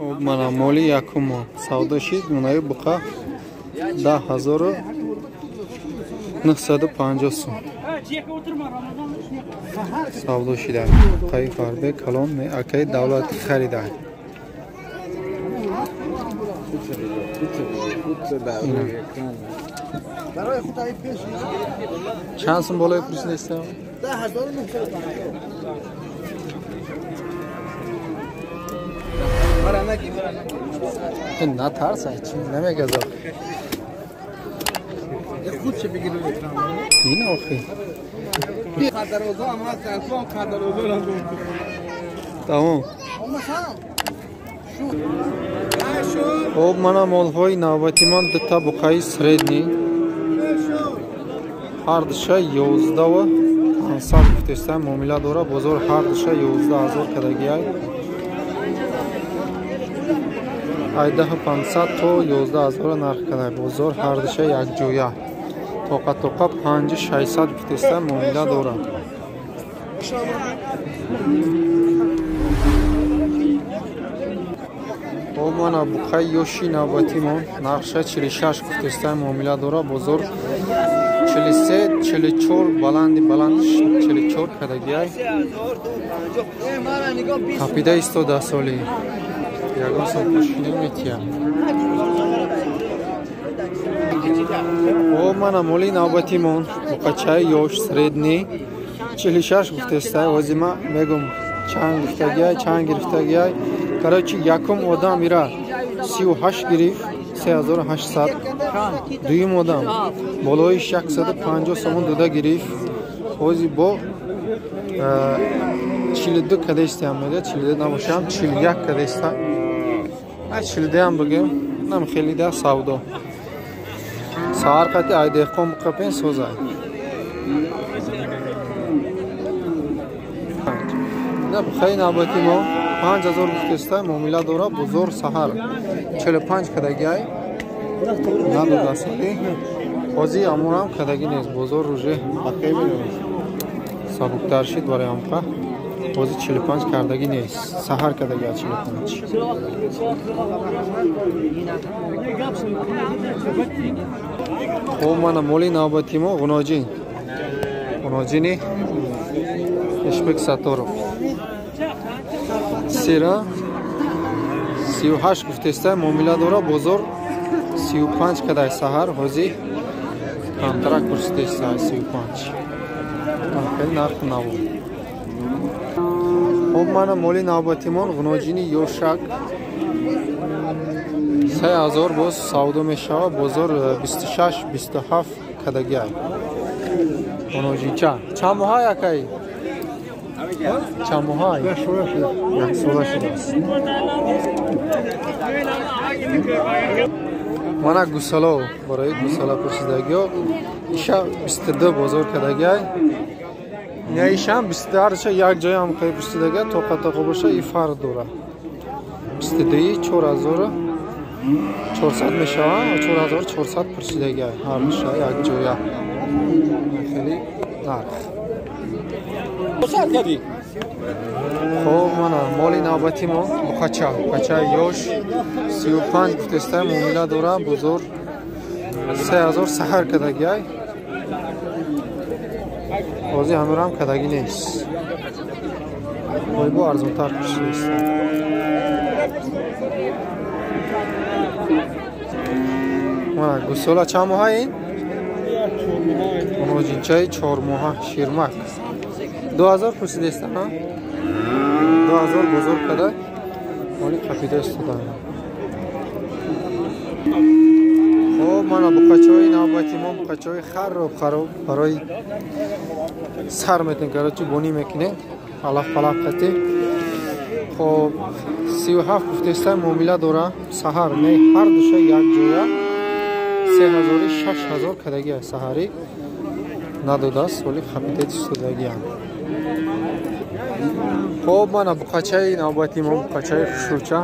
Мана моли якумо савдо шид, мунаи буқа 10950 сум савдо шида. Буқаи фарбе калон акаи давлати харида. Чанд сум болои пурсидастам? 10950. Натарса, чӣ намегазад. Ин охи. Тамом. Хоб мана молҳои навбатимон дута буқаи средний. Ҳар душа 11,500 гуфтеста муомила дора. Бозор ҳар душа 11,000 кадагиай. 1500 то 11,000 нарх кадай. Бозор ҳар душа якҷоя. Тоқа тоқа 5600 гуфтеста муомила дора. Хоб мана буқаи ёши навбатимон нархша 46 гуфтеста муомила дора. Бозор 43, 44 баланди баланд 44 кадагиай. Капида истода соли. Ягон сол пӯшида метиям. О мана моли навбатимон буқачаи ёш средний 46 гуфтеста. Озима мегум чанд гуфтагиай, чанд гирифтагиай. Короче, якум одам ира 38 гирифт, 3800. Дуюм одам болои 650 сомон дода гирифт. Ози бо 42 кадестиам мега, 42 набошам, 41 кадеста. 42 ам бигем, нам хеле да савдо. Саҳар қати ай деҳқон буқапен созай. На бухаи навбати мо 5000 гуфтеста муомила дора. Бозор саҳар 45 кадагиай надода соли. Ҳозир амурам кадагӣ нест. Бозор рӯже сабуктар шид барои амқа. Ҳозир 45 кардагӣ нест. Саҳар кадагӣ 45. Хоб мана моли навбати мо ғуноҷин. Ғуноҷини Ишбек Сатторов. Сира 38 гуфтеста муомила дора. Бозор 35 кадай саҳар. Ҳозир камтарак пурсидеста 35. Хеле нарх набуд. Хоб мана моли навбатимон ғуноҷини ёшак 3000 боз савдо мешавад. Бозор 26 27 кадагиай. Ғуноҷинча чанд моҳай акай? Чанд моҳай? Як сола шудааст. Мана гусало барои гусала пурсидагиё иша 22 бозор кадагиай. Ина ишам 22 як ҷоям қай пурсидага тоқа тоқа боша и фарқ дора. 22 4400 мешава, 4400 пурсидагиай ҳар душа як ҷоя. Хеле нарх. Хоб мана моли навбати мо буқача, буқачаи ёш 35 гуфтеста муомила дора. Бозор 3000 саҳар кадагиай. Ҳозир ҳамурам кадагӣ нест. Ой бо арзонтар пурсидеста. Мана гусола чанд моҳа ин? Ғуноҷинчаи 4 моҳа ширмак. 2000 пурсидеста, ҳа? 2000 бозор када моли қапида истода. Хоб мана буқачаҳои навбати мо буқачаҳои хароб хароб барои сар метем, короче бонӣ мекунем алаф палаф қати. Хоб 37 гуфтеста муомила дора. Саҳар не ҳар душа як ҷоя 3000 6000 кадагиа саҳарӣ надодааст, соли хапида истодагиам. Хоб мана буқачаи навбати мо буқачаи хушрӯча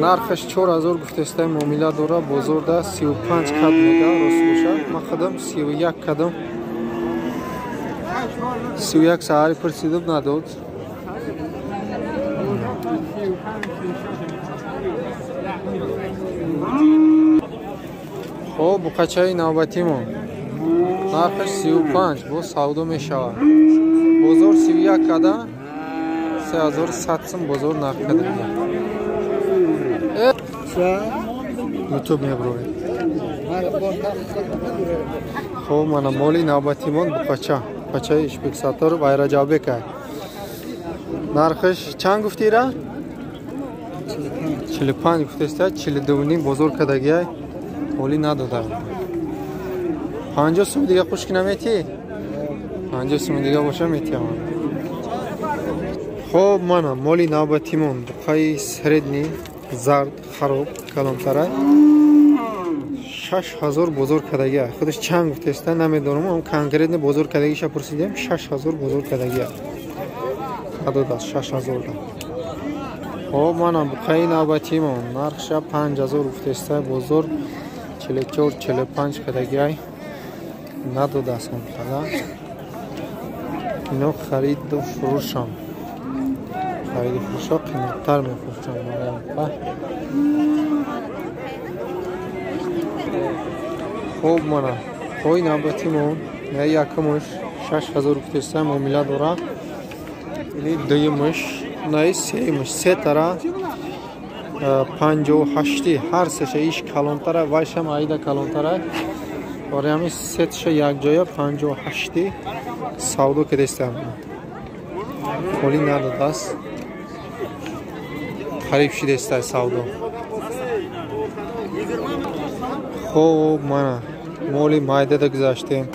нархаш 4000 гуфтеста муомила дора. Бозорда 35 кад мега рост боша. Ман худам 31 кадам. 31 саҳари пурсидам надод. Хоб, буқачаи навбатимон нархаш 35 бо савдо мешавад. Бозор 31 када 3100 сум бозор нарх када. Ютуб мебровед. Хоб, мана моли навбатимон буқача. Буқачаи Ишбек Сатторов Айраҷабека. Нархаш чанд гуфтира? 45 гуфтеста, 42 бозор кадагиай. Ҳоли надода. 50 сум дига қушки наметӣ? 50 сум дига боша метиям. Хоб, мана моли навбатимон буқаи средний зард хароб калонтара 6000 бозор кадагиай. Худаш чанд гуфтеста намедонам, ам конкретно бозор кадагиша пурсидем, 6000 бозор кадагиай. Надодааст 6000 да. Хоб, мана буқаи навбатимон нархша 5000 гуфтеста, бозор 44-45 кадагиай. Надодааст он қадар. Ино хариду фурӯшам. Хариду фурӯшо қиматтар мефурӯшам. Хоб, мана хои навбатимон якумуш 6000 гуфтеста муомила дора. Или дуюмуш, наи сеюмуш, се тара 58 ҳар сеша иш калонтара, вайшам аида калонтара. Барои ҳамин сетша якҷоя 58 савдо кардастам. Ҳоли надодааст. Қариб шидеста савдо. Хоб, мана моли майдада гузаштем.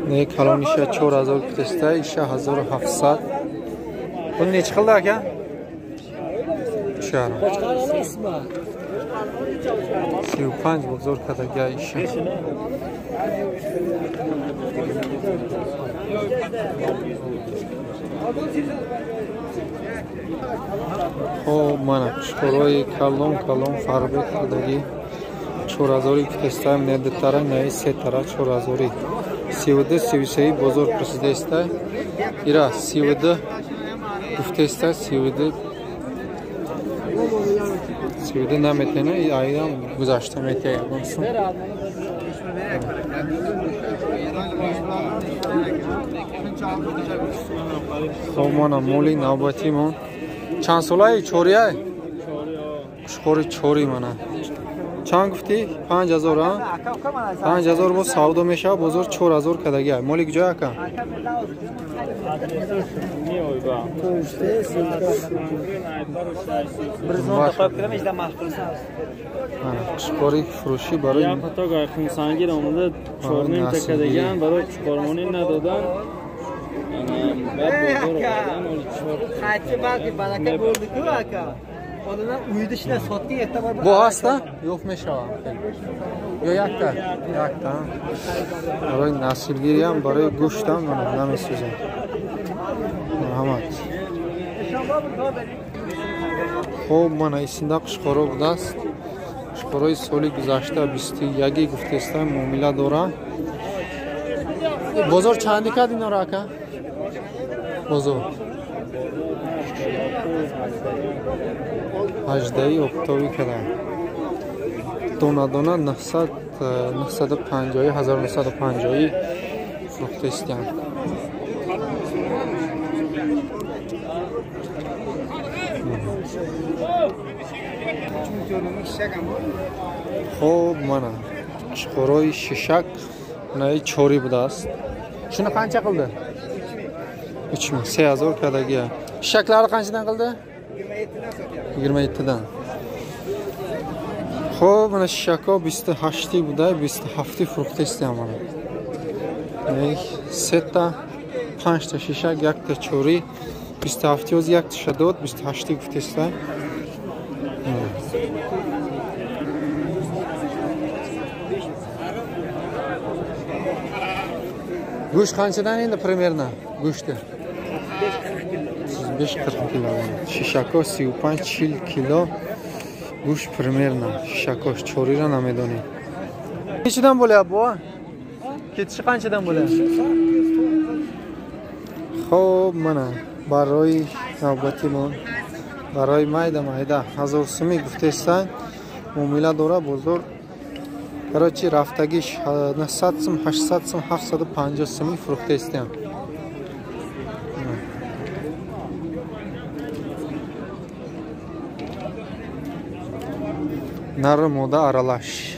Не калониша 4000 гуфтеста, иша 1700. Бун нечи қилди ака? Чаро. 35 бозор кадага иша. Хоб, мана қушқорои калон калон фарбе кардагӣ 4000 гуфтеста, не дутара, не сетара 4000. 32 33 бозор пурсидаста. Ира 32 гуфтеста, 32 наметена, айдам гузашта метия ягон сум. Хоб, мана моли навбатимон чанд солаи? Чорияй? Қушқори чори мана. Чанд гуфтӣ? 5000 а? 5000 бо савдо мешавад, бозор 4000 кадагиай. Моли куҷо ака? Қушқори фурӯшӣ барои хунсангир омада 4.5 та кадагиан, барои қушқормонӣ надодан. Баъд бозор овардан, оли 4. Бо ҳаста? Ёфт мешавад. Ё якта? Якта. Барои насибгириам, барои гӯштам намесӯзам. Марҳамат. Хоб, мана исинда қушқоро будааст. Қушқорои соли гузашта 21 гуфтеста муомила дора. Бозор чанди кард инора ака? Бозор 18 октябр кардам. Дона дона 950 1950 фурӯхтаистанд. Хоб, мана қушқорои шишак наи чори будааст. Шуни қанча қилди? 3000, 3000 кардагия. Шишаклari qanchadan qildi? 27dan. Хоб, мана шишако 28 буда, 27 фурӯхтаистанд мана. Сета, 5та шишак, якта чори, 27 оз якташа дод, 28 гуфтаистанд. Гӯшт қанчадан енді примерно? Гӯшти? 35-40 кило. Шишако 35-40 кило гӯшт примерно. Шишакош чорира намедонем. Нечидан bo'lyapti bu? Ketishi qanchadan bo'lyapti? Xo'p, mana барои навбатимон Барои майда майда 1000 сумӣ гуфтестанд. Муомила дора бозор. Короче, рафтагиш 900 сум, 800 сум, 750 сумӣ фурӯхтестиям. Нару мода аралаш.